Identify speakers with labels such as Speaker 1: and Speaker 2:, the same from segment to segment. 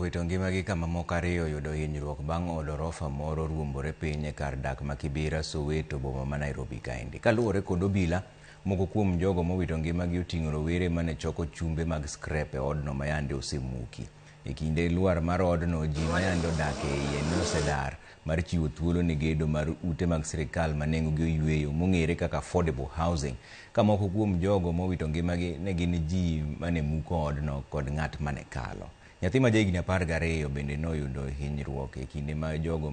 Speaker 1: Owito ngimagi ka mamoko ariyo oyudo hinyruok bang' od orofa moro ruombore piny e kar dak ma Kibera, Soweto, boma ma Nairobi kaendi. Kaluwore kod obila, moko kuom jogo mowito ngimagi oting'o rowere mane choko chumbe mag scrap e odno mayande osemuki. E kinde lwar mar odno, ji mayande odak e iye ne osedar mar chiwo thuolo ne gedo mar ute mag sirikal ma nengogi oyweyo mong'ere kaka affordable housing, ka moko kuom jogo mowito ngimagi ne gin ji mane muko odno kod ng'at mane kalo. Nyathi ma jahigni 12 bende noyudo hinyruok e kinde ma jogo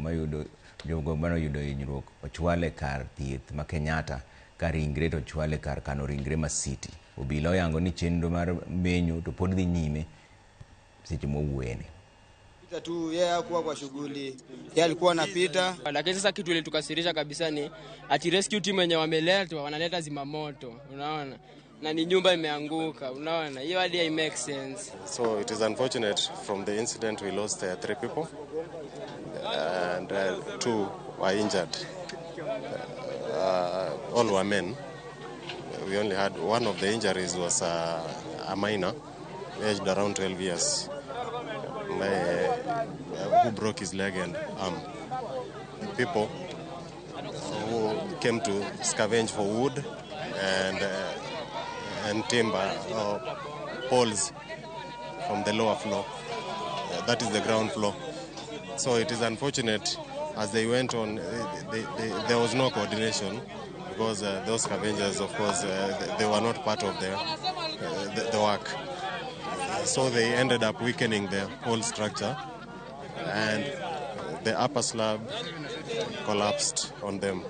Speaker 1: manoyudo hinyruok ochwal e kar thieth ma Kenyatta ka ringre to ochwal e kar kano ringre ma City. Obila oyango ni chenro mar menyo to pod dhi nyime seche mwawuoyeni.
Speaker 2: Pita tu yeye hakuwa kwa shughuli, yeye alikuwa anapita.
Speaker 3: Lakini sasa kitu ilitukasirisha kabisa ni ati rescue team wenye wameletwa wanaleta zimamoto, unaona, na ni nyumba imeanguka, unaona, hiyo hadi hai make sense.
Speaker 4: So it is unfortunate from the incident we lost 3 people and 2 were injured. All were men. We only had one of the injuries was a minor, aged around 12 years, who broke his leg and arm. People who came to scavenge for wood and timber or poles from the lower floor. That is the ground floor. So it is unfortunate as they went on, there was no coordination because those scavengers, of course, they were not part of the work. So they ended up weakening the whole structure and the upper slab collapsed on them.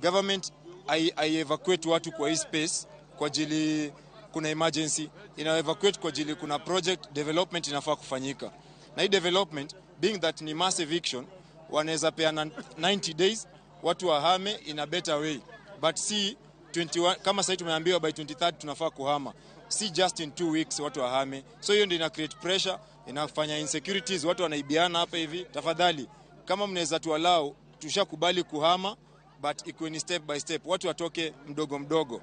Speaker 5: Government I evacuate watu kwa hii space kwa ajili kuna emergency, ina evacuate kwa ajili kuna project development inafaa kufanyika. Na hii development being that ni mass eviction, wanaweza peana 90 days watu wahame in a better way. But si 21, kama sasa tumeambiwa by 23rd tunafaa kuhama, si just in 2 weeks watu wahame. So hiyo ndio ina create pressure, inafanya insecurities, watu wanaibiana hapa hivi. Tafadhali kama mnaweza tu allow, tushakubali kuhama, but ikuwe ni step by step, watu watoke mdogo mdogo.